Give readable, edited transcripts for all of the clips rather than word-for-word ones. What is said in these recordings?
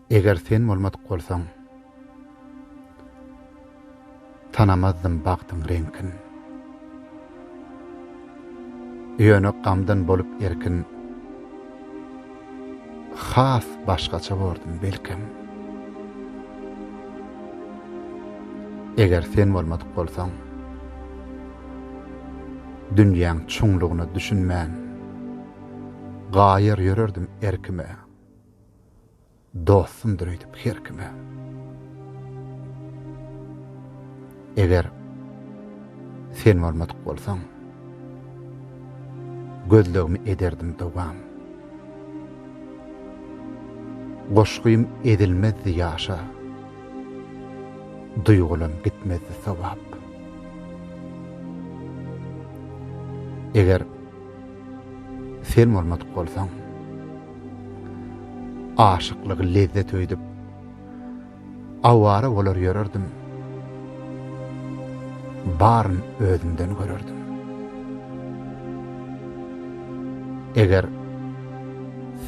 Eger sen bolmadyk bolsaň, Tanamazdym bagtyň reňkin. Ýöne gamdan bolup erkin, Has başgaça bordum belkem. Eger sen bolmadyk bolsaň, Dünýäň çuňlugyna düşünmän, Gaýar ýörerdim erkime. Dostumdyr öýdüp her kime. Eger sen bolmadyk bolsaň, Gözlegimi ederdim dowam. Goşgym ezilmezdi ýaşa, Duýgulam gitmezdi sowap. Eger sen bolmadyk bolsaň, Aşyklygy lezzet öýdüp, Awara bolar ýörerdim. Baryn özümden görerdim. Eger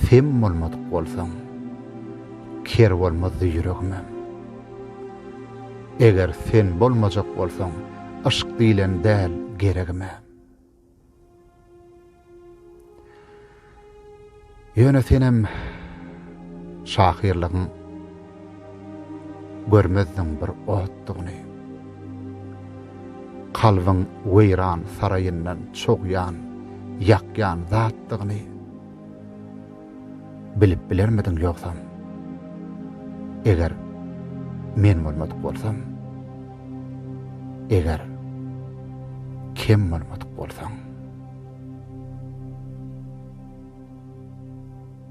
sem bolmadyk bolsaň, Ker bolmazdy ýüregimem. Eger sen bolmajak bolsaň, Yşk diýlen däl geregime. Ýöne senem şahyrlygyň görmezdiň bir otdugyny. Kalbyň weýran saraýyndan çogýan, ýakýan zatdygyny bilip bilermidiň ýogsam? Eger men bolmadyk bolsam, eger kem bolmadyk bolsaň.